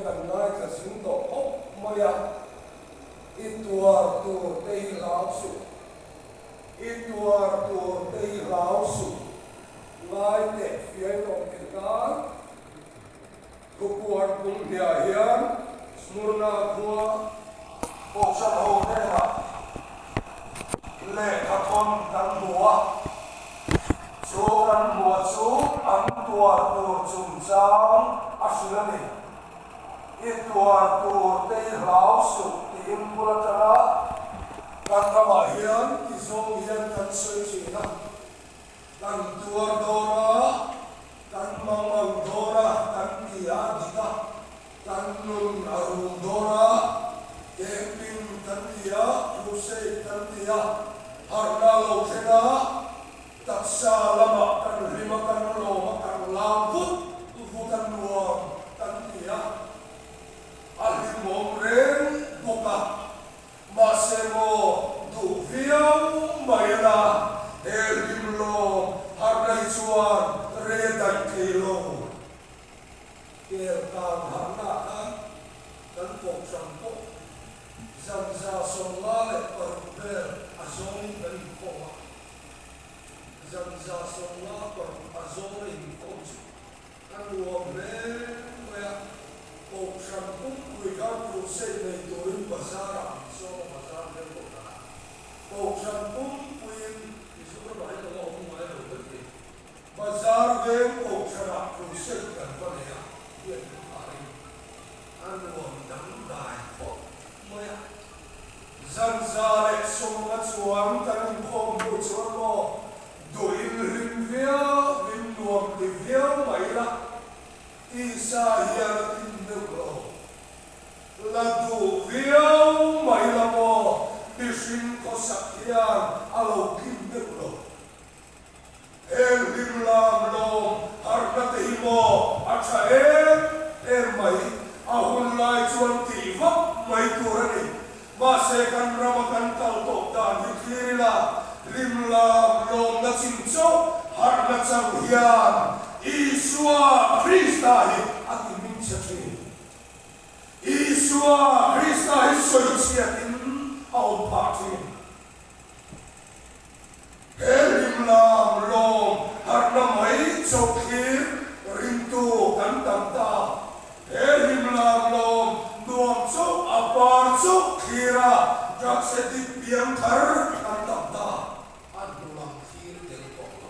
kan ngaithla zing tawh khawp mai a, i tuar tur te hi hlau suh, i tuar tur te hi hlau suh, ngai teh fiai tawh thei nan Thupuan pum hniah hian Smurna khua Kohhran ho hnenah lehkhathawn kan hmu a, chu kan hmuh chu an tuar tur chungchang a hrilh a ni. I tuar tur te i hlau suh tiin bul atanga kan ramah hian ti zawng hian kan sawi thin a, kan tuar dawn a, kan mangang dawn a, kan ti a dik a. Kan nun a rum dawn a, camping kan ti a, crusade kan ti a, harhna lo thleng a, taksa lamah kan hlim a, kan lawm a, kan lam vut vut a nuam kan ti a, a hlimawm reng bawk a. Mahse maw duh viau mai la, he hlim lawm harhna hi chuan re daih thei lo. Kel kang harhna khan kan kohhran pawh 156 vel a zawngin kan inkhawm a, 156 a zawng a inkhawm chu a nuam hle mai a, kohhran pumpui khan crusade nei turin bazar-ah min sawm a, bazar vel kohhranah kohhran pumpuiin Mizoramah hi ka la awm ngai lo maithei. Bazar veng kohhranah crusade kan va nei a, biak in kharin a nuam dangdai khawp mai a. 150 chuan kan inkhawm hnu chuan maw duhin hlim viau in nuam ti viau mai la, tisa hian a tin deuh lo. La duh viau mai la maw mihring khawsak hian a lo tlin deuh lo. Heng hlim lam lawm harhna te hi maw a tha em em mai, a hun lai chuan tih vak mai tur a ni. Mahse kan rama kan kal tawh dan hi thlir ila, hlim lam lawmna chin chauh harhna chang hian Isua Krista hi a ti hming chhe thin. Isua Krista hi sawichhiatin a awm phah thin. He hlim lam lawm harhna mai chauh thlir ringtu kan tam ta. He hlim lam lawm nuam chauh a par chauh thlira drugs addict piang thar kan tam ta. A hnu lam thlir tel tawh lo.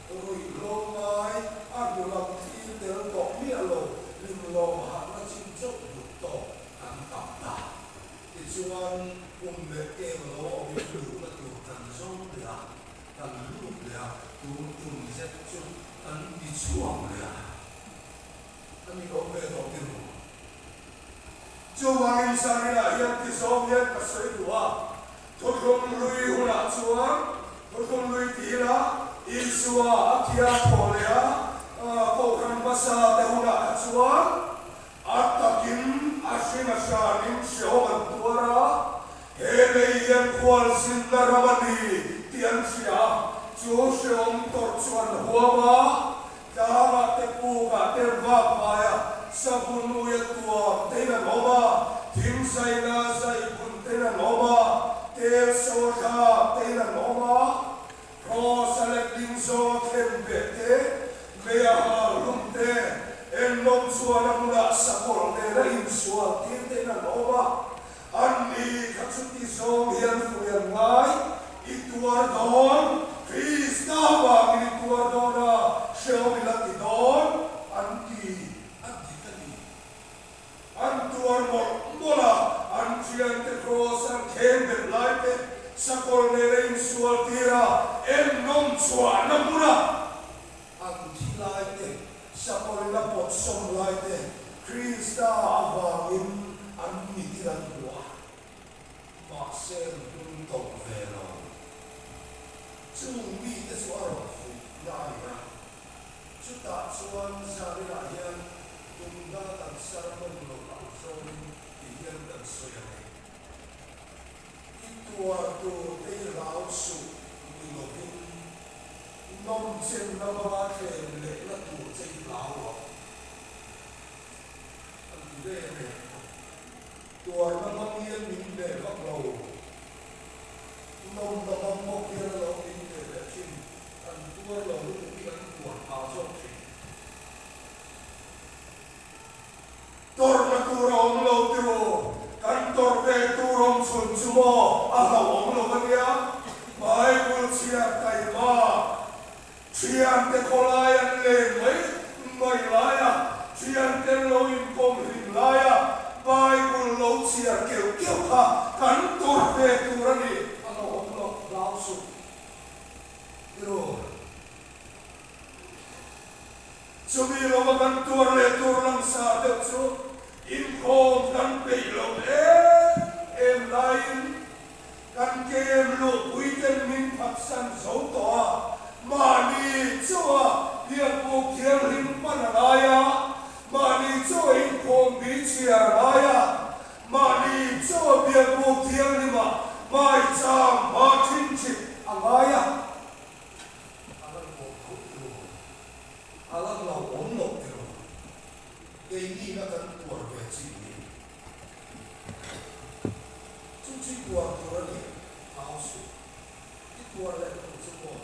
Ruihhlo ngai a hnu lam thlir tel tawh miah lo hlim lawm harhna chin chauh duh tawh kan tam ta. Tichuan, kum leh kem lo awmin luhna tur kan zawng leh a, kan lut leh a, tun tum zet chu kan ti chhuak leh a, a ni awm ve tawh ti ru. Chuvangin Sarina hian ti zawng hian ka sawi duh a, thuthlung hlui hunah chuan thuthlung hlui ti ila Isua a thia thawh leh a, Kohhran hmasa te hunah kha chuan A takin a hring a hranin hrehawm an tuar a, he lei hian khual zinna ram a ni tih an hria a, chu hrehawm tawrh chu an huam a, tlangah te pukah te vak vaia savun uia tuam tein an awm a, thing zaina zaibun tein an awm a, tel so thlak tein an awm a, Kraws a letling zawnga khen beh te, mei a hal hlum te, ennawm chuan a hmunah sakawr nena insual tir tein an awm a, an ni kha chuti zawng hian fui an ngai, I tuar dawn, Krista vangin i tuar dawn a, hrehawm i la ti dawn, an ti a dik a ni. An tuar mawlh mawlh a, an thiante kraws an kheng belh lai te sakawr nena insual tir a, ennawm chhuahna hmuna an thi lai te, sakawrin a pawt sawm lai te Krista avangin an mitin an hmu a, mahse an hnung tawh ve lo. Chung mite chu a rawn fuih na a ni a. Chutah chuan Zaninah hian tumna kan sermon lo ang zawngin ti hian kan sawi ang e. I tuar tur te i hlau suh ni lovin nawmchenna hmanga thlem lehna tur che i hlau rawh. An ti. ve le? Tuarna hmang hian min hneh vak lo. Nawmna hmang bawk hian a lo min hneh leh thin. Kan tuar lo lutuk hi kan tuar phah zawk thin. Tawrhna tur a awm lo tiraw? Kan tawrh ve tur awm chhun chu maw a hlauhawm lo a nia? Bible chhiar taima thiante khawlai an len mai mai laia, thianten lo inkawm hlim laia Bible lo chhiar keuh keuh kha kan tawrh ve tur a ni. A hlauhawm lo, hlau suh tiraw? Chumi lova kan tuar leh tur langsar deuh chu inkhawm kan peih loh em em laiin kan kem luhpuiten min phatsan zo tawh a, mahni chauha biakbuk thianghlim pan a ngai a, mahni chauha inkhawm bi chhiar a ngai a, mahni chauha biakbuk thianghlima maicham hma thin chhit a ngai a. A la hlauhawm tho tiraw? A la hlauhawm loh tiraw? Keini na kan tuar ve chi hi chu chi tuar tur a ni, hau suh. I tuar leh tur chu maw?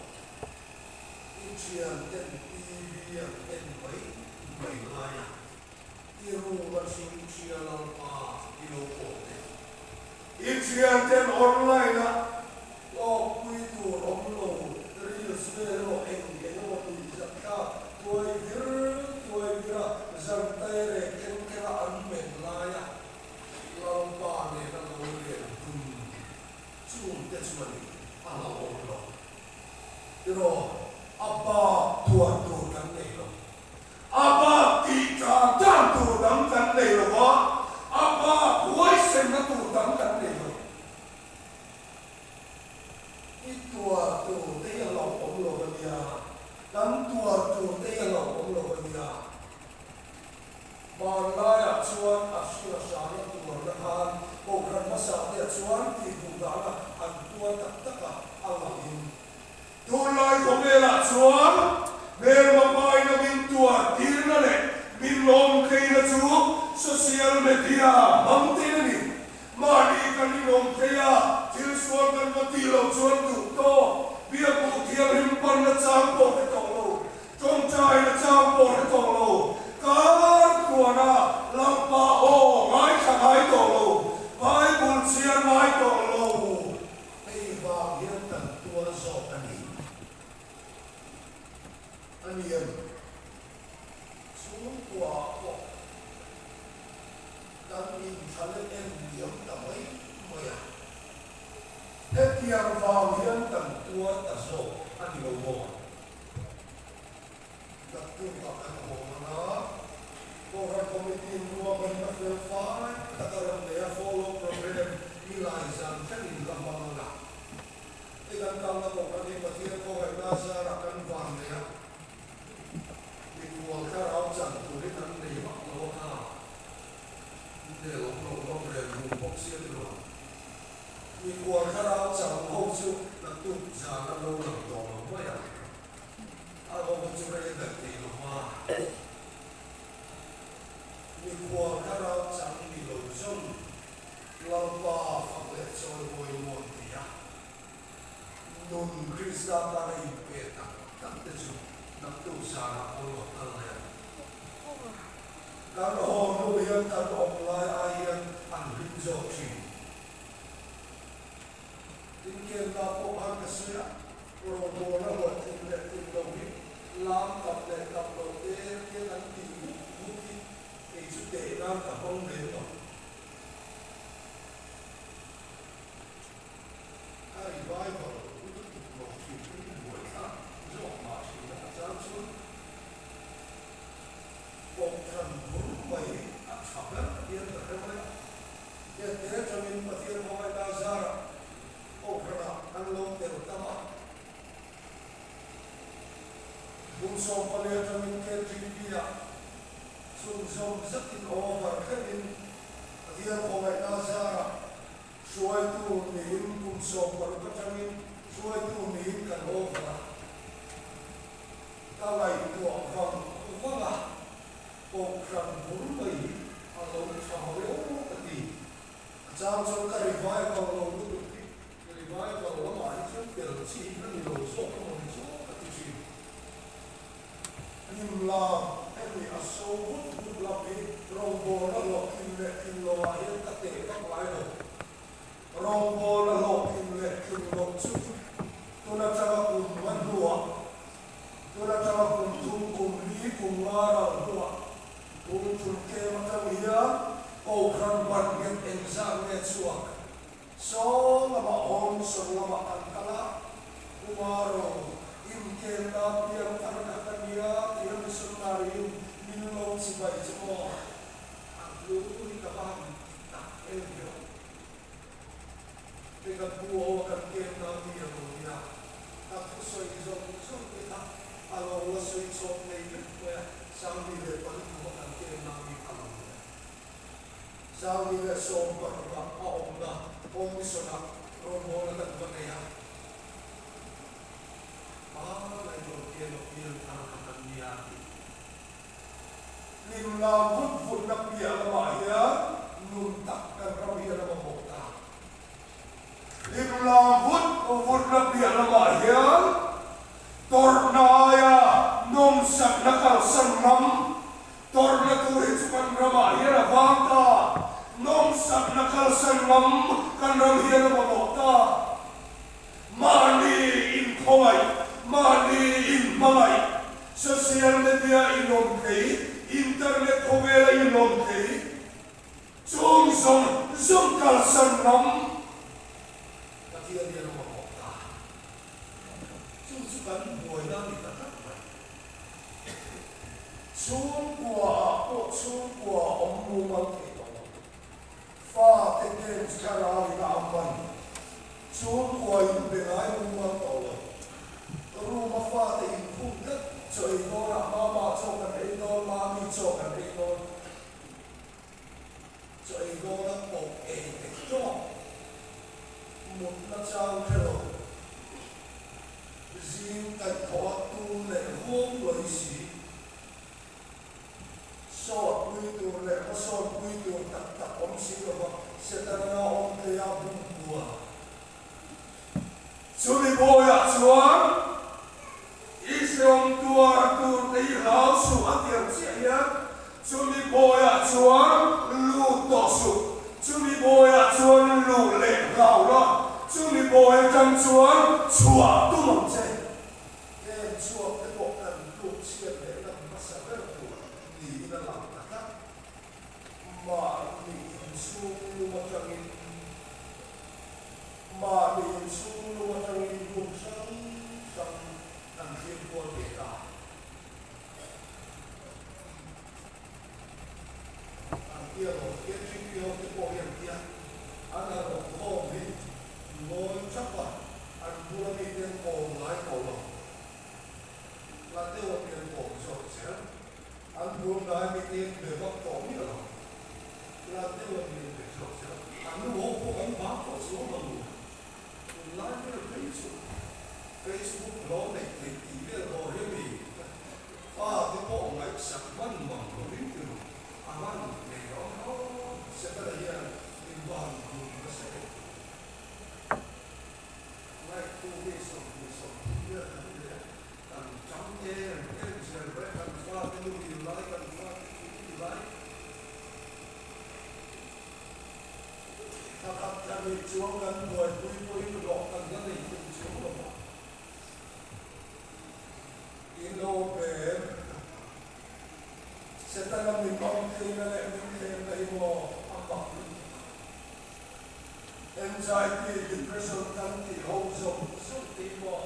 I thian ten TV an en mai mai lai a, i room a chhungchhia Lalpa i lo pawh teh. I thian ten online a Hlawkpui tur awm lo, reels vel emaw eng eng emaw nuihzat thlak tuai vir tuai vir a zan tai reh keng keng a an men lai a Lalpa nena lo len dun chung te chuan a hlauhawm lo. Tiraw, a bak tuar tur kan nei lo. A bak tih tan tan tur dang kan nei lo va, a bak huaisenna tur dang kan nei lo. I tuar tur te hi a hlauhawm lo a nia, kan tuar tur te hi a hlauhawm lo a nia. Hmanlaiah chuan a hring a hrana tuarna khan Kohhran hmasa te chuan tih duh dana an tuar tak tak a, a langin. Tunlai khawvelah chuan hmelma paina min tuar tirna leh min lawmtleina chu social media hmang tein a ni. Mahni kan inawm thei a, thil sual kan va tih loh chuan duh tawk, biakbuh thianghlim panna chang pawh hre tawh lo, tawngtaina chang pawh hre tawh lo, kar tluana Lalpa aw ngaithla ngai tawh lo, Bible chhiar ngai tawh lo. Hei vang hian kan tuar zawk a ni. A ni em? Chhungkuaah pawh kan inthlale en liam ta mai mai a. Hetiang vang hian kan tuar ta zawk a ni lo maw? Naktukah kan haw ang a, Kohhran Committee in ruahmanna fel fai tak a rawn nei a, follow programme nilai zan thlengin la hmang ang a. Hei kan kalna Kohhran hi Pathian khawngaihna zarah kan van nei a, mikhual thlarau chan turin an nei vak lo a kha, nel awm lo hlawm rel hmu bawk sia ti lo. Mikhual thlarau chang ho chu naktuk zan an lo lang tawh lo mai ang. A awm chu rei daih thei lo va, mikhual thlarau chang ni lo zawng Lalpa fak leh chawimawi nuam ti a, nun Krista tana inpe tak tak te chu naktuk zanah pawn lo kal leh ang. Kan haw hnu hian kan awm lai ai hian an hlim zawk thin. Inkelna pawh khan ka sawi a, rawngbawlna hlawhtling leh tlin lo hi lam tam leh tam lo te hian an tih vut vut hi kei chu teh nan ka hmang lem lo. Ka revival lutuk lo thin hi i buai thlak zawk mah thin a, a chang chuan kohhran bur mai a tha ber hian ka hre mai a. Hete atangin Pathian hmangaihna zarah Kohhranah kan lo tel tam a. Kum 14 atangin KTP-ah chhunzawm zetin over thlengin Pathian khawngaihna zarah hruaitu niin kum 16 atangin hruaitu niin kan over a. Ka ngaihtuah vang vang a, Kohhran bur mai hi a lo Tan chuan ka revival lo lutuk hi, revival lamah hi chuan tel chi hi ka ni lo zawk emaw ni chu ka ti thin. Hnim lam hemi a so vut vut lam hi rawngbawlna hlawhtlin leh tlin lohah hian ka teh vak ngai lo. Rawngbawlna hlawhtlin leh tlin loh chu tun atanga kum nga hnuah, tun atanga kum thum, kum li, kum nga ral hnuah tun tum tlem atang hian Kohhran ban nghet engzat nge chhuak? Saw lamah hawn sawn lamah kan kal a, Kumaro, inkelna piang thar kha ka nia tia missionary-in min lo chibai che maw? A hlu hi ka va han ti tak em hian. Kei kan pu ho a kan kelna mi a lo nia, ka thusawi zawng zawng te kha a lo la sawi chhawk nei vek mai a, Sangni leh Palikhuma kan kelna mi a lo nia. 1016 a awmna Home Mission-ah rawngbawlna kan va nei a. Hmanlai dawr pian a pian thar kha kan nia a ti. Hlimna vut vutna piah lamah hian nun tak kan ram hian a mamawh ta. Hlimna vut vutna piah lamah hian tawrhna aia nawmsakna kalsan ngam Tawrhna tur hi chu kan ramah hian a vang ta, nawmsakna kalsan ngam kan ram hian a mamawh ta. Mahni inkhawngaih, mahni inhmangaih, social media inawm thei, internet khawvela inawm thei, chung zawng zawng kalsan ngam Pathian hian a mamawh ta. Chu chu kan buaina a ni ta tlat mai. Chhungkua ah pawh chhungkua a awm mumal thei tawh lo. Fate games thlarau in a man. Chhungkua in be ngai mumal tawh lo. Room a fate in khum tlat chaw ei dawn ah mama chaw kan ei dawn, mami chaw kan ei dawn. Chaw ei dawn a pawh ei tek tawk. Mutna chang hre lo. Zing kaihthawh a tum leh ruam lawi si. Sawt pui tur leh hmasawn pui tur tak tak awm si lova Setana awm thei a bum kual. Chumi bawiah chuan Israel tuar tur te hi hlau suh a ti ang chiah hian chumi bawiah chuan lut tawh suh, chumi bawiah chuan luh leh hlau la, chumi bawi atang chuan chhuah tum ang che. Heng chhuak te pawh kan tluk chhiat leh na hmasa ber tur niin a lang ta tlat. Mahni inchhung lum atangin Mahni inchhung lum atangin room hrang hrang kan thlir kual ve ta. An tia lo, KGP ho te pawh hi an tia, an han awm khawm hi ngawi thap a, an bula mite an kawm ngai tawh lo. Hla deuh a pian kawm zawk zel. An bul ngai mite an be vak tawh miah lo. Hla deuh a pian be zawk zel. An nu ho pawh an vang tawh chuang lo. Tunlai vel phei chu Facebook lo neih theih tih vel dawr hi a mi fa te pawh ngaihsak hman mang lo in ti ru. A van nei awm lo. Setana hian min va han bum nasa em. Ngaihtu mi 20 30 vel kan ni leh a, kan chang em em zel mai a, kan fate muhil lai, kan fate thil ti lai. Thla khat thla hnih chuang kan buaipui pawhin hlawh kan la nei thei chuang lo va. In lo awm em? Setana min awm theihna leh min thlemna hi maw a mak lutuk. Anxiety, depression kan tih ho zawng zawng te hi maw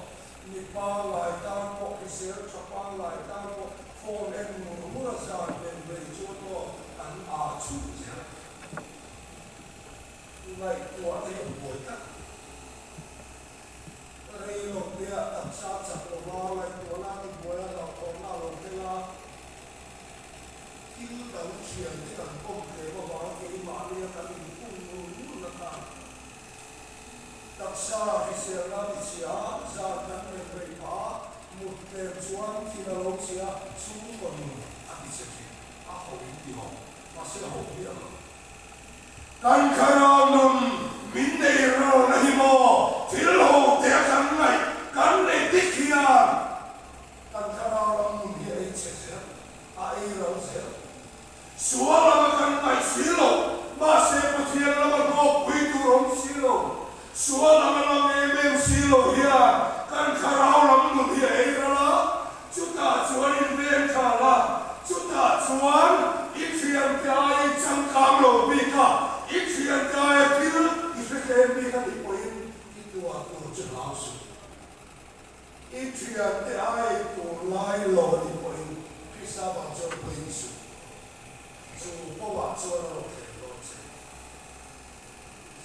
mi pangngai tan pawh, hrisel tha pangngai tan pawh phone en ngur ngur a zan nen rei chuan maw an aa chhuh zel. Ngaihtuah te hi a buai tlat. Rei lo te ah taksa chak lova ngaihtuahna a tibuai a, hlauhthawmna a lo thleng a, thil dang thian te kan kawm tlem avang keimahnia kan inkhung ngur ngur na khan taksa hriselna a tichhia a, zan kan men rei phah a, mut tlem chuan thil a lo chhia a, chhungkaw nun a tichhe thin, a ho in ti ho, mahse ho miah lo. Kan thlarau nun. Thil ho te a kan ngaih kan nei dik hian kan thlarau ram nun hi a ei chhe zel, a ei ral zel. Sual anga kan ngaih si lo, mahse Pathian lama hlawkpui tur awm si lo, sual anga lang em em si lo hian kan thlarau lam nun hi a ei ral a, chutah chuan inveng thal a, chutah chuan i thiante aia i changkang lo bik a, i thiante aia thil i hre tlem bik a nih pawhin i tuar tur chu hlau suh. I thiante ai tur lai lo a nih pawhin Krista vang chuan pawi ni suh. Chu pawhah chuan a rawn thleng dawn che.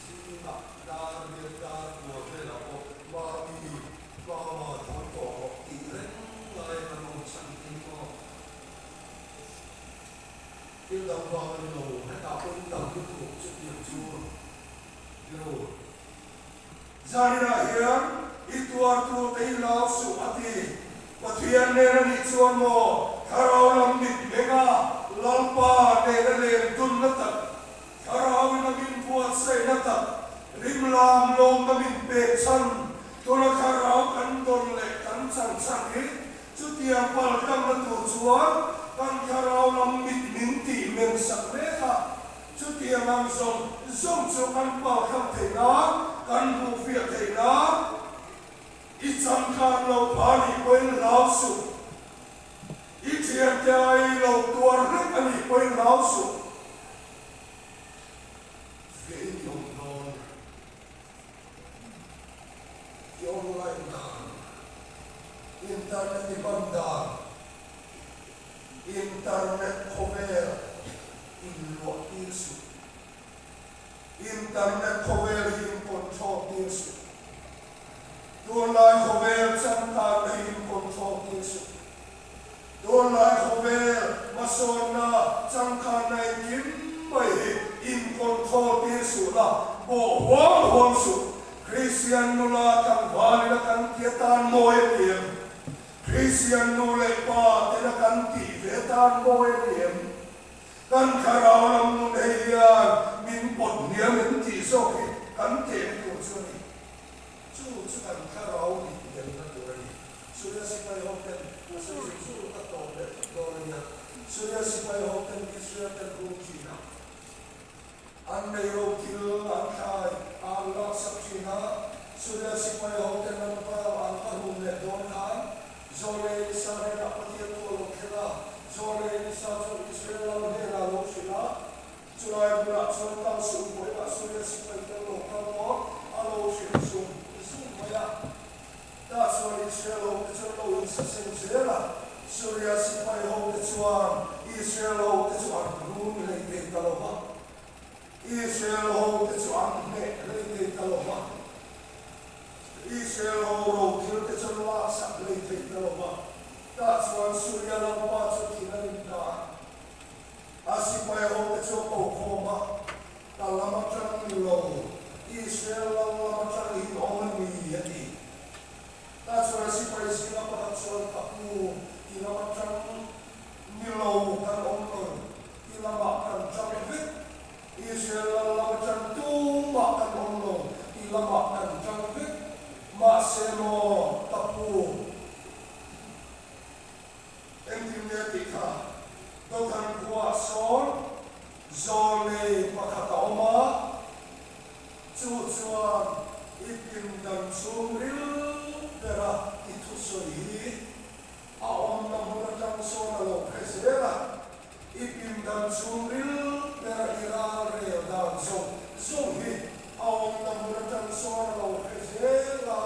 Zingah dar riat dar kual velah pawh Mami, Mama tho tawh rawh tih reng lai kan awm chhan hi maw? Thil dang vang a ni lo, hetah pawhin tam lutuk chutiang chu ni lo. Zaninah hian i tuar tur te i lau suh a ti. Pathian nen a nih chuan maw Thlarau lam mit menga Lalpa nena len dunna tak, Thlarauin a min buatsaihna tak, rimlam lawmna min pek chhan, tuna Thlarau kan dawn leh kan chan chhan hi chutiang paltangna tur chuan kan Thlarau lam mit min tih men sak mek a. Chutiang ang zawng zawng chu kan palthlang theih nan, kan hmuhfiah theih nan, i changkang lo pha nih pawhin hlau suh. I thiante ai lo tuar hlek a nih pawhin hlau suh. Fiah in i awm dawn. I online dan, internet i hman dan, Internet khawvel inluah tir suh. Internet khawvel hi in control tir suh. Tunlai khawvel changkanna hi in control tir suh. Tunlai khawvel hmasawnna changkanna engkim mai hi in control tir suh la, bawh huam huam suh. Kristian nula tlangval ila kan ti atan mawi a ni em? Kristian nu leh pa tena kan tih ve tan mawi a ni em? Kan thlarau lam nun hei hian min pawt hniam em tih zawk hi kan tehna tur chu a ni. Chu chu kan thlarau mit melhna tur a ni. Suria sipai ho ten a sawi zung zung ka tawp leh thut dawn a nia. Suria sipai ho ten Israel ten rum thin a. An nei ro thil an thlai a an laksak thin a, Suria sipai ho ten an va an va rum leh dawn khan Zawle Elisa hnenah Pathian chu a lo thleng a, Zawle Elisa chuan Israel lal hnenah a lo hrilh a, chulai hmunah chuan kal suh vawiinah Suria sipai te an lo kal dawn a lo hrilh zung zung mai a. Tah chuan Israel ho te chuan lo insaseng zel a, Suria sipai ho te chuan Israel ho te chu an run hlei thei ta lo va, Israel ho te chu an hneh hlei thei ta lo va, Israel ho rothil te chu an laksak hlei thei ta lo va. Tah chuan Suria lalpa chu thin a rin ta a, a sipai ho te chu a ko khawm a, Ka lam atang ni lo, Israel lal lam atang hi awm a ni, a ti. Tah chuan sipai zinga pakhat chuan ka pu, i lam atang ni lo kan awm lo, i lamah kan tang vek. Israel lal lam atang tumah kan awm lo, i lamah kan tang vek. Mahse maw, ka pu, engtin nge tih kha Dothan khuaah sawn Zawlnei pakhat a awm a, chu chuan i pindan chhungril bera i thusawi hi a awmna hmun atang sawn a lo hre zel a, i pindan chhungril bera i ral rel dan zawng zawng hi a awmna hmun atang sawn a lo hre zel a,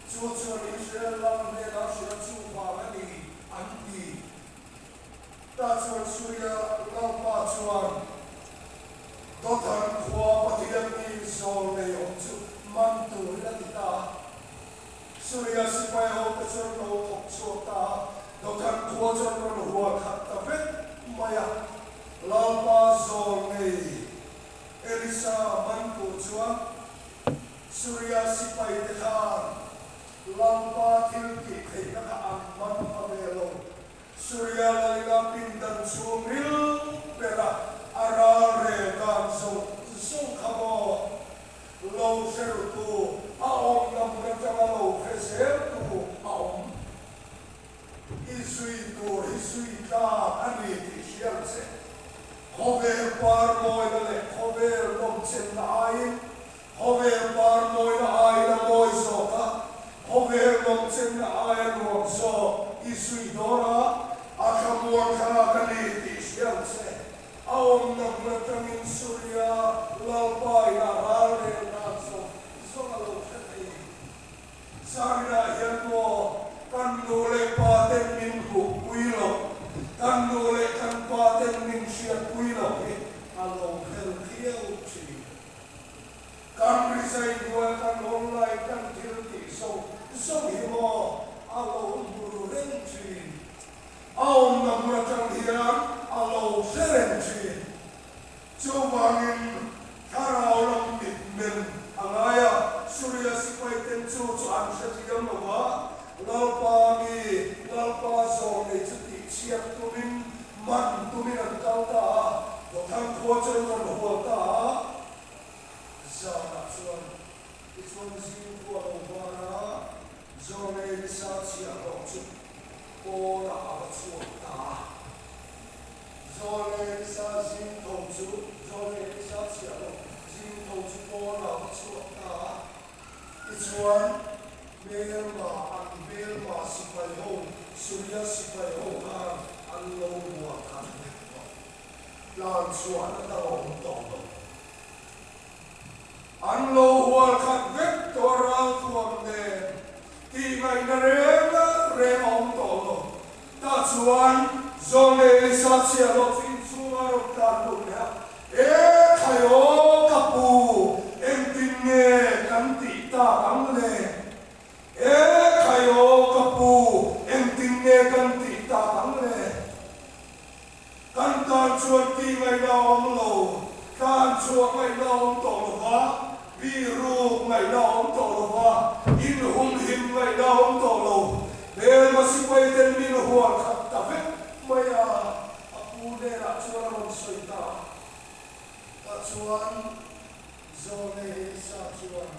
chu chuan Israel ram hnenah hrilh a chuvang a ni an ti. Tah chuan Suria Lalpa chuan Dothan khua Pathian mi zawl nei awm chu man turin a ti ta a. Suria sipai hote chuan lo thawk chhuak ta a, Dothan khua chuan rawn hual khat ta vek mai a. Lalpa. Khawvel par mawina leh khawvel nawmchenna aiin khawvel par mawina aiin a mawi zawk a, khawvel nawmchenna aia nuam zawk i zui dawn a, a thlamuan thlalak a ni tih hria ang che. A awmna hmun atangin Suria Lalpa in a ral rel dan zawng zawng a lo hre thei. Zaninah hian maw kan nu leh pa ten min hmuhpui loh, kan nu leh kan pa ten min hriatpui loh hi a lo hel khiau thin. Kan rizai hnuaia kan online kan thil tih zawng zawng hi maw a lo hmu ru reng thin. A awmna hmun atang hian a lo hre reng thin. Chuvangin thlarau lam mitmen a ngai a, Suria sipaiten chu chu an hrethiam lo va, Lalpa mi, Lalpa zawng nei chu tihchhiat tumin, man tumin an kal ta a, Dothan khua chu an rawn hual ta a. Zanah chuan tichuan zing khua lo var a, Zawlnei nisa chhiahhlawh chu pawnah a va chhuak ta a. Zawlnei nisa zing tho chu Zawlnei nisa chhiahhlawh zing tho chu pawnah a va chhuak ta a. Tichuan, hmelma an hmelma sipai ho, Suria sipai ho khan an lo bual khat vek tawh. Tlan chhuahna dang a awm tawh lo. An lo hual khat vek tawh a ralthuam nen tih ngaihna reng reng a awm tawh lo. Tah chuan Zawng leh Elisa chhiah loh chu inchhung a rawn tlan lut leh a, E khai aw ka pu, engtin nge kan tih tak ang le? E khai aw ka pu, engtin nge kan tih tak ang le? Kan tan chuan tih ngaihna a awm lo, tlan chhuah ngaihna a awm tawh lo va, bihruk ngaihna a awm tawh lo va, inhumhim ngaihna a awm tawh lo. Hmelma sipai ten min hual khat ta vek mai a, a pu hnenah chuan a rawn sawi ta a. Tah chuan Zawlnei Elisa chuan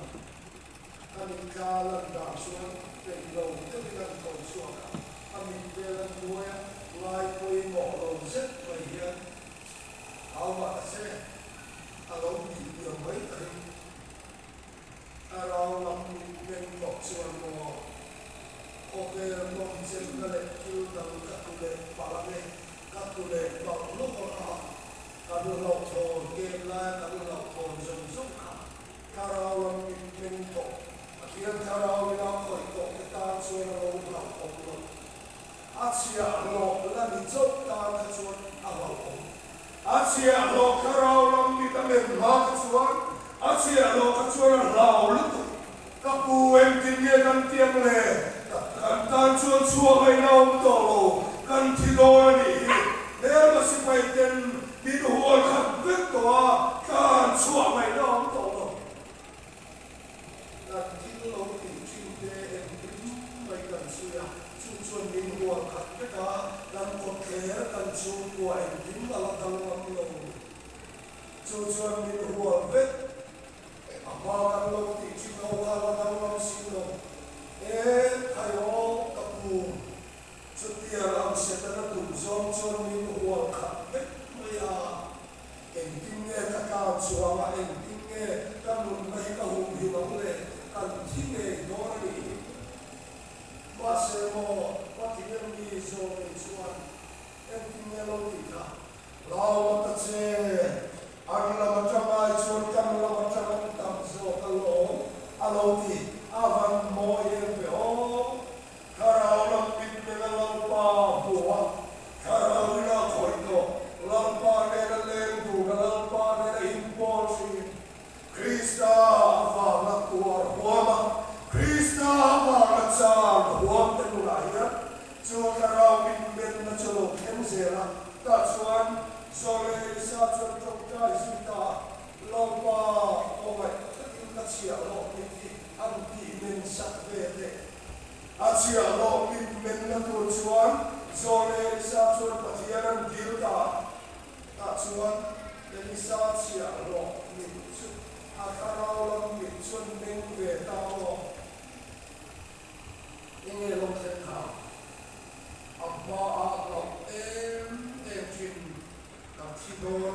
Ka mitthla lan dan chuan peih lo deuhin an tho chhuak a, a mit vel an nuai a, ngai pawimawh lo zet mai hian hau mah ta che, a lo tih liam mai ka ring. Thlarau lam mit meng tawh chuan maw, khawvel nawm chenna leh thil dang ka tlu leh palh ang e, ka tlu leh palh lawk ang a, kan hlauhthawn kem laia kan hlauhthawn zawng zawng kha Thlarau lam mit meng tawh, Pathian thlarau ina khawih tawh te tan chuan a lo hlauhawm lo. A chhiahhlawh la ni chauh tan kha chuan a hlauhawm. A chhiahhlawh thlarau lam mit a men hma kha chuan a chhiahhlawh kha chuan a hlau lutuk. Ka pu engtin nge kan tiang le? Kan tan chuan chhuah ngaihna a awm tawh lo, kan thi dawn a nih hi. Hmelma sipai ten min hual khat vek tawh a, tlan chhuah ngaihna a awm tawh lo. Kan thil lo tih thin te engkim mai kan chhui a, chu chuan min hual khat vek a, kan kawtthler kan chhungkua engkim a la danglam lo. Chu chuan min hual vek. A hma kan lo tih thin ho kha la danglam si lo. E, khai aw, ka pu. Chutiang ang Setana duh zawng chuan min hual khat vek mai a. Engtin nge ka tlan chuang a, engtin nge ka nunna hi ka humhim ang le, kan thi ngei dawn a nih hi. Mahse maw, Pathian mi zawmei chuan engtin nge lo tih kha? Hlau ta che, an lam atang ai chuan kan lam atang an tam zawk alawm, a lo ti. A van mawi em ve aw. Thlarau lam mitmeng a Lalpa hmu a, Thlarau in a khawih tawh, Lalpa nena leng dun a Lalpa nena inpawl thin. Krista avanga tuar huam a, Krista avanga chan huam te nunah hian chu thlarau mitmenna chu lo thleng zel a, tah chuan Zawlei Elisa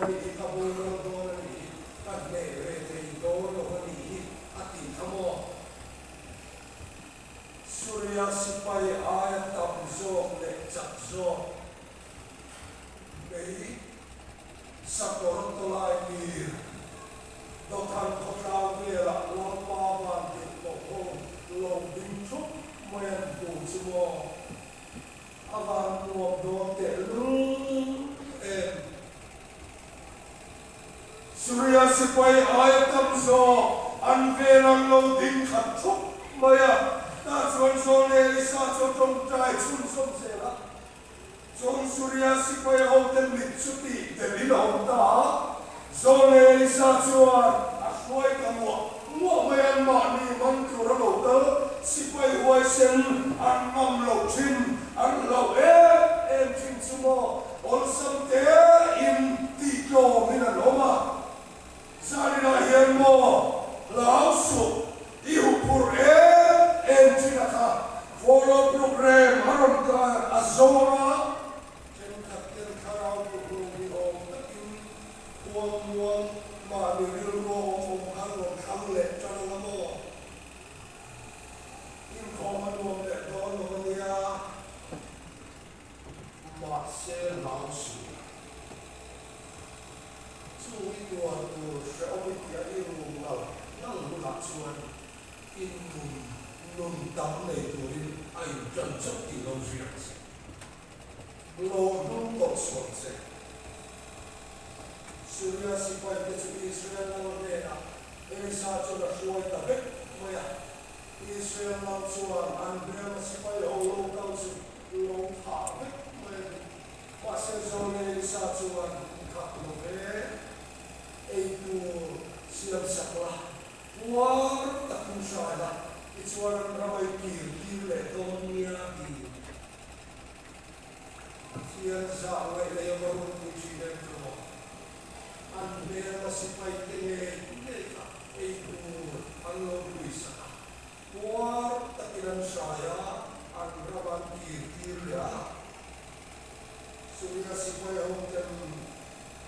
a nih hi, ka boral dawn a nih hi, ka hneh ve thei dawn lo a nih hi a tih kha maw? Suria sipai aia tam zawk leh chak zawk mei sakawr tawlai lir Dawthan khawtlang velah Lalpa van tirh tawh ho lo ding thup mai an hmu chu maw? A van nuam dawn tehlul em? Suria sipai aia tam zawk an vel an lo ding khat thup mai a, tah chuan Zawn Elisa chu a tawngtai chhunzawm zel a. Chuan Suria sipai hote mit chu tih delin a awm ta a, Zawn Elisa chuan a hruai ta muah muah mai a, mahni man tur a lo kal, sipai huaisen an ngam loh thin, an hlauh em em thin chu maw? Awlsam te in tih tlawm in an awm a, Zaninah hian maw hlau suh i huphurh em em thin a kha follow program a rawn kar a zawng a, thenkhat ten thlarau tuhlum ni awm takin khuang muang mahni rilru a awm awm khan rawn thlang leh tan anga maw inkhawm a nuam leh dawn lo a nia. Mahse hlau suh. Chu i tuar tur hrehawm i tia i rum lo nang hunah chuan i nun nun tam nei turin a inṭan chauh tih lo hriat che. Lo hnung tawh sual che. Suria sipaite chu Israel lal hnenah Elisa chuan a hruai ta vek mai a. Israel lal chuan an hmelma sipai ho lo kal chu Lo thah vek mai a ni. Mahse Zawle Elisa chuan khap lo ve, ei tur siam sak la, puar takin hrai la, tichuan an ram ei kir tir leh dawn nia tiin Pathian zah ngaih leh a va ropui thin em chu maw? An hmelma sipai te ngei ngei kha ei tur an lo hluisak a. Puar takin an hrai a, an ram an kir tir leh a. Suria sipai ho ten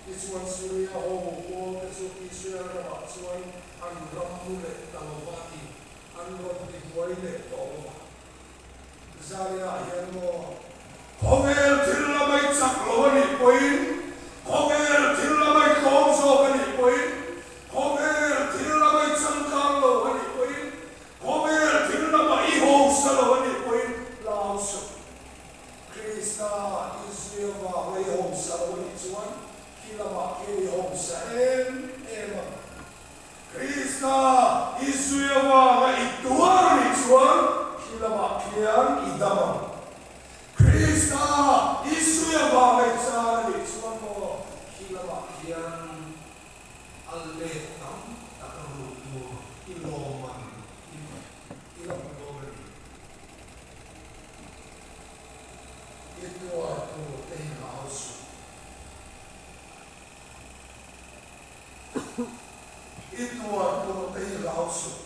tichuan Suria ho pawl te chu Israel ramah chuan an ram mu leh ta lo va tih an rawn ti buai leh tawh lo va. Zaria hian maw khawvel thil lam ai chak lo a nih pawhin, khawvel thil lam ai tlawm zawk a nih pawhin, khawvel thil lam ai changkang lo a nih pawhin, khawvel thil lamah i hausa lo a nih pawhin hlau suh. Krista Israel vanga i hausa lo a nih chuan khi lamah khian i hausa em em ang. Krista Israel vanga i tuar a nih chuan khi lamah khian i dam ang. Krista Israel vanga i chan a nih chuan maw khi lamah khian a let tam tak a ruh tur i lawmman i la hmu dawn a ni. I tuar tur te hi hlau suh. I tuar tur te hi hlau suh.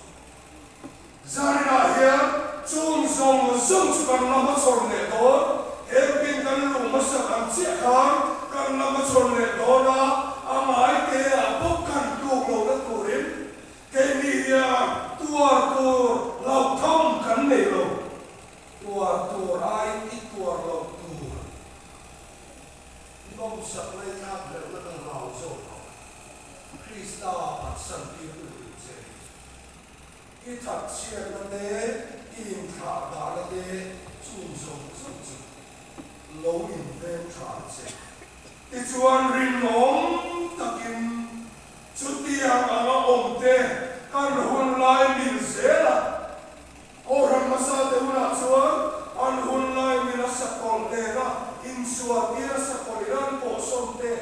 Zarinah hian chung zawng zawng chu kan la hmachhawn leh dawn. Hengpin kan luh hmasak ang chiah khan kan la hmachhawn leh dawn a, a ngai te ah bawk kan tluk lohna turin keini hian tuar tur hlauhthawm kan nei lo. Tuar tur aiin i tuar loh tur. Nawmsak ngaihthlak hleuhna ka hlau zawk ang. Krista phatsan tir tu tur che ni. I thatchhiatna te, i inthlah dahna te chung zawng zawng chu lo inveng tha ang che. Tichuan rinawm takin chutiang anga awm te kan hun lai mil zel a. Kohhran hmasa te hunah chuan an hun lai mila sakawlh nena insual tira sakawlh in an pawhsawm te,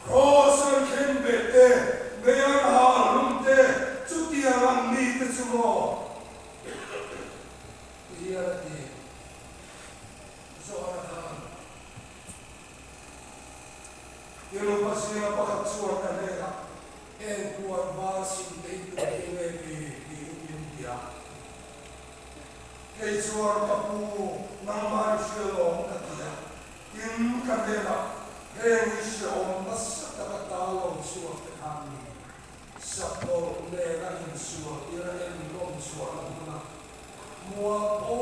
Kraws an khen beh te, mei an hal hlum te, chutiang ang mi te chu maw? Ti hian a ti. Johana khan Irupa zinga pakhat chuan ka hnenah, Heng puan var sin te i tum hi nge ni? tiin min ti a. Kei chuan ka pu, nangmah i hria lawm ka ti a. Tin, ka hnenah. Heng hi hrehawm nasa taka ta lo chhuak te kha an ni. Sakawlh nena insual tir a ennawm chhuahna hmuna mualpho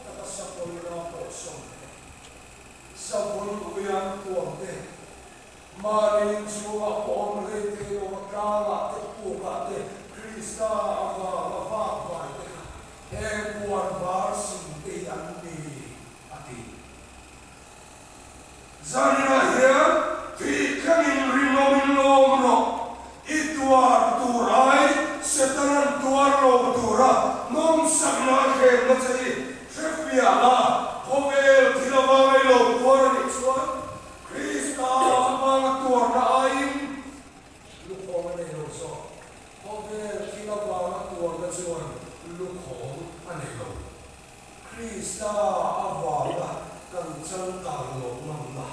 taka sakawlh ram pawh sawm te, savun ui an tuam te, Mahni inchhunga awm hlei thei lo a tlangah te pukah te Krista avanga vak vai te kha heng puan var sin te hi an ni, a ti. Zaninah hian thih thlengin rinawmin lawm rawh, i tuar tur ai Setanan tuar lo tura nawmsakna a thlenna che hi hrefiah la, khawvel thil avanga i lo tuar a nih chuan Krista avanga tuarna aiin lukhawng a nei lo zawk. Khawvel thil avanga tuarna chuan lukhawng a nei lo. Krista avanga kan changkang loh ngamna,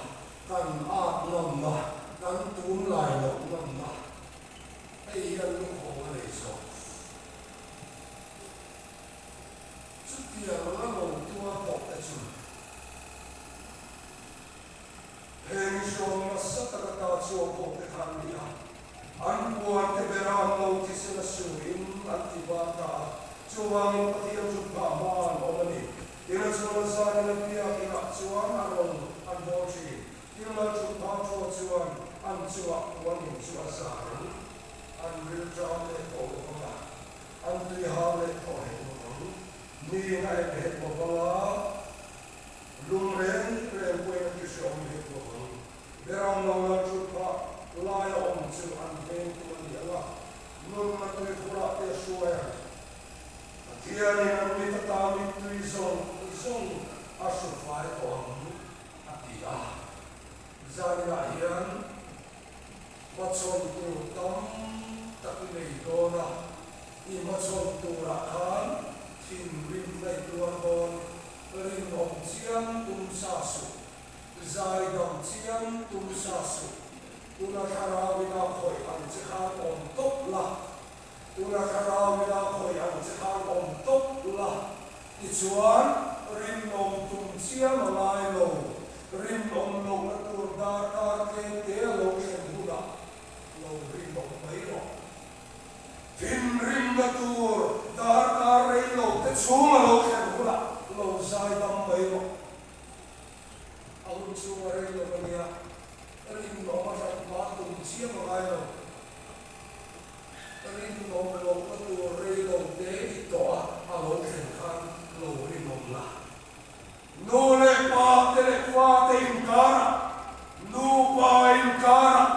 kan at ngamna, kan tunlai loh ngamna, hei hian lukhawng a nei zawk. Chutiang la lo tuar tawh te chu. Heng hrawng nasa taka ta chhuak pawh te kha an ni a, an puan te bera an lo thisen a suin an ti var ta a, chuvangin Pathian chu phah hma an awm a ni. Tina chuan a zanin a biak inah chuan a rawn an bawl thin. Tin Lalthutphah thua chuan an chungah puan in chu a zar ang, an rilṭam leh tawh lo vang a, an tuihal leh tawh hek lo vang, niin a en hek lo vang a, Lung reng reng pawhin a tihreawm hek lo ang. Beram lo lal thut phah laia awm chu an vengtu a ni ang a, nunna tuikhurah te a hruai ang. Pathianin an mit ata mittui zawng zawng a hru fai tawh ang, a ti a. Zaninah hian hmachhawn tur tam tak i nei dawn a, i hmachhawn turah khan thinrimna i tuar dawn. Rinawm chiang tum sa suh, zaidam chiang tum sa suh, tuna thlarau ina khawih ang che khan awm tawp la, tuna thlarau ina khawih ang che khan awm tawp la, tichuan rinawm tum chiang a ngai lo, rinawm lohna tur darkar tlem te a lo thlen hunah lo rinawm mai rawh. Thinrimna tur darkar rei lo te chhung a lo thlen hunah lo zai dam mai rawh. A hun chhung a rei lo a nia, rinawm a hran hma tum chiam a ngai lo. Rinawm lohna tur rei lo te i tawh a, a lo thlen khan lo rinawm la. Nu leh pa te leh fa te inkarah, nupa inkarah,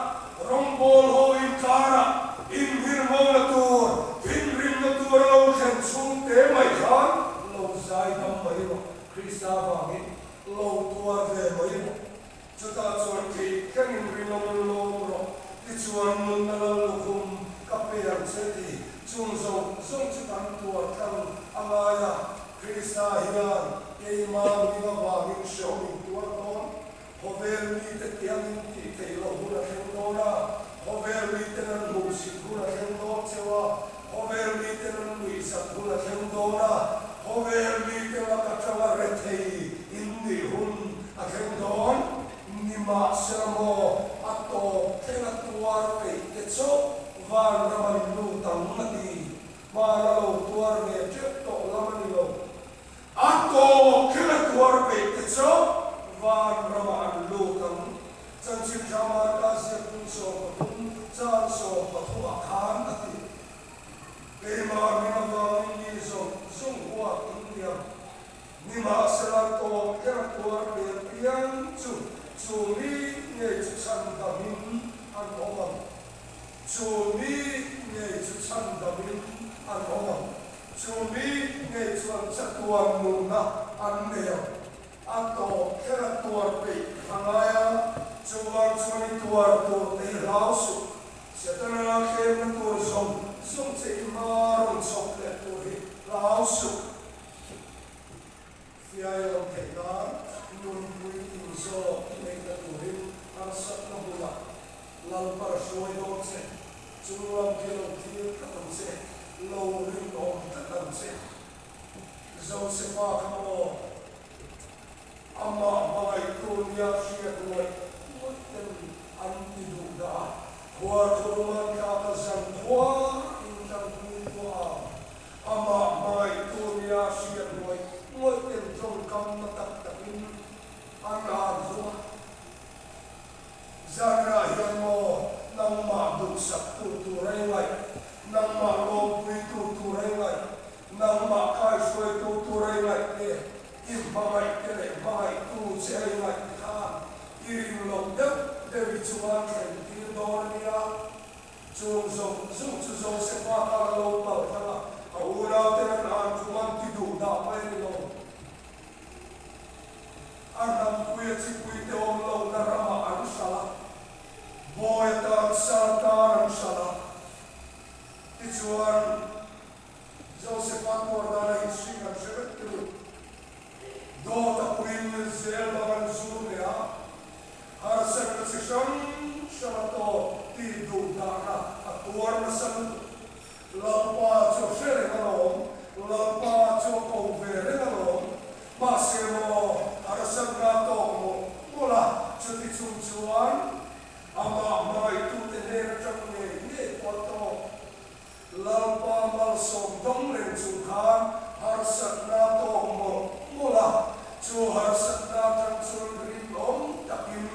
rawngbawl ho inkarah inhirhmawna tur, thinrimna tur a lo thlen chhung te mai khan lo zai dam mai rawh, Krista vangin lo tuar ve mai rawh. Chutah chuan theih thlengin rinawm lawm rawh, tichuan nunna lal lukhum ka pe ang che ti chung zawng zawng chu kan tuar tlang a ngai a, Krista hian keimah hming avangin hrehawm in tuar dawn, khawvel mite tiangin tih theih loh hun a thleng dawn a, khawvel miten an hmuhsit hun a thleng dawn cheu a, khawvel miten an nuihzat hun a thleng dawn a, khawvel mite lak atanga rethei in nih hun A thleng dawn, nimahsela maw a tawp thleng a tuar peih te chauh vanram an lut ang a ti. Hmana lo tuar ve teuh tawh lam a ni lo. A tawp thleng a tuar peih te chauh vanramah an lut ang. Chanchin tha Marka ziakpui 13 chang 13 ah khan a ti. Keimah hming avangin mi zawng zawng huat in ni ang. Nimahsela tawp kher tuar ve piang chu chu mi ngei chu chhandamin an awm ang. Chu mi ngei chu chhandamin an awm ang. Chu mi ngei chuan chatuan nunna an nei ang. A tawp kher a tuar peih a ngai a, chuvang chuan i tuar tur te hi hlau suh. Setana tlemna tur zawng zawng che i hma rawn chhawp leh tur hi hlau suh. Fiai awm theih nan nunpui in zawk i neihna turin harsatna hmunah Lalpar hruai dawn che, chunglam khi lo thlir tlat ang che, lo rinawm tlat ang che. Josefa kha maw amah hmangaihtu nia hriat ngawih ngawih ten. Khuarkhum an tlak a zan khua in tanpui tuah a, amah hmangaihtu nia hriat ngawih ngawih ten tawngkam na tak takin an an hum a. Zanrah hian maw nangmah duhsaktu tur a i ngaih, nangmah lawmpuitu tur a i ngaih, nangmah kaihruaitu tur a i ngaih te, i hmangaih te leh hmangaihtu che a i ngaih te khan i rin loh deuh deuh i chunga thlen tir dawn a nia. Chung zawng zawng chu Josefa khan a lo pal tlang a, a unauten an an khum an ti duh dah mai a ni lo. A hnampuia chipuite awm lohna ramah an hralh a, bawi atan sal tan an hralh a. Tichuan, Josefa tuar dana history kan hre vek turu. Dawt a puiin zel bang an zur leh a, harsatna chi hrang hrang a tawp tih duh dahna a tuar nasa lutuk. Lalpa chu a hre reng alawm, Lalpa chu a ko ve reng alawm. Mahse maw, harsatna a tawk mawlh mawlh a, chuti chung chuan amah hmangaihtute hnen atang ngei ngei pawh a tawk. Lalpa malsawm dawng reng chung khan harsatna a tawk mawlh mawlh a, chu harsatna atang chuan rinawm takin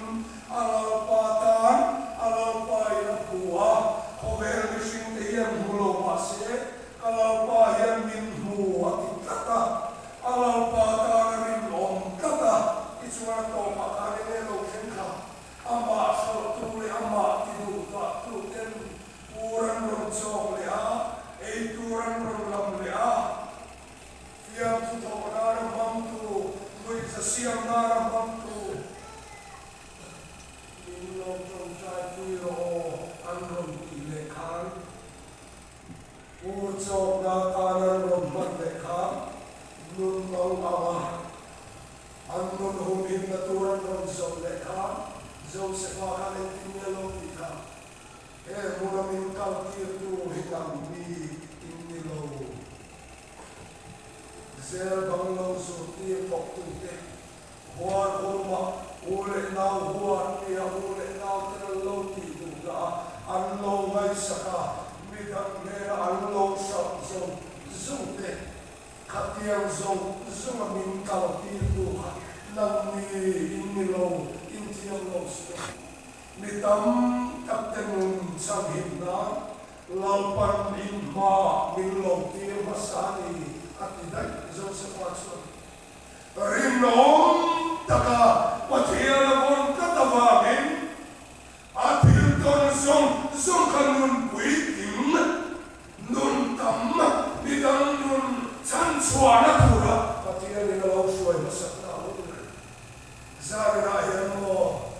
A Lalpa tan a Lalpa in a hmu a, khawvel mihringte hian hmu lo mah se, ka Lalpa hian min hmu a ti tlat a, a Lalpa tan a rinawm tlat a, tichuan a tawpah khan enge lo thleng kha, amah hralhtu leh amah ti duh dahtu ten pur an rawn chawk leh a, ei tur an rawn lam leh a, fiamthu thawh nana hmangtu, nuihza siam nana hmangtu, Min lo tawngtai pui rawh aw an rawn tih leh khan Pu Chawkna tan an rawn hman leh khan nun mang ang a, an nun humhimna tur an rawn zawrh leh khan Josefa khan engtin nge lo tih kha he hmuna min kal tirtu hi nang mi in ni lo. Zel bang lo zurtir thawktute Huar hurma u leh nau huar tia u leh nau ten an lo tih duh dah a, an lo ngaihsak a, midang hnena an lo hralh zawng zawng te, khatiang zawng zawng a min kal tir tu kha nangni in ni lo, in thiam lo si lo. Mi tam tak te nun chhan him nan Lalpan in hmaah min lo tir hmasa a ni, a ti daih Josefa chuan. Rinawm taka Pathian a vawn tlat avangin a thil tawn zawng zawng kha nun puitling, nun tam, midang nun chhanchhuahna tura Pathianin a lo hruai hmasak ta a lo ni reng. Zarinah hian maw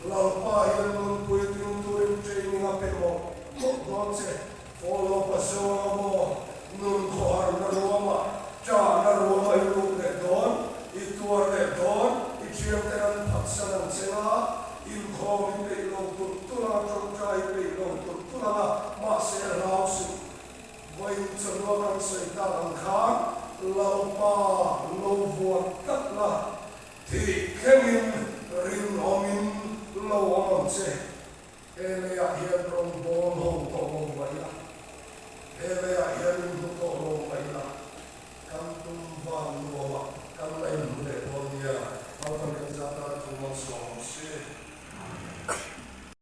Lalpa hian nun puitling turin training a pe mawlh mawlh dawn che. Follow Pasawnga maw nun khawharna ruamah ṭahna ruama i lut leh dawn, i tuar leh dawn, i ṭhiante an phatsan ang che nga, inkhawm i peih lo tulh tulh anga, ṭawngṭai i peih lo tulh tulh anga, mahse hlau suh. Vawiin chawlua kan sawi tak ang khan Lalpa lo vuan tlat la, thih thlengin rinawmin lo awm ang che. He leiah hian rawn bawl ho tawh lo mah ila, he leiah hian in hmu tawh lo mah ila, kan tum van nuamah kan la inhmu leh dawn nia. Lalpan kan zat tan thu malsawm ang se.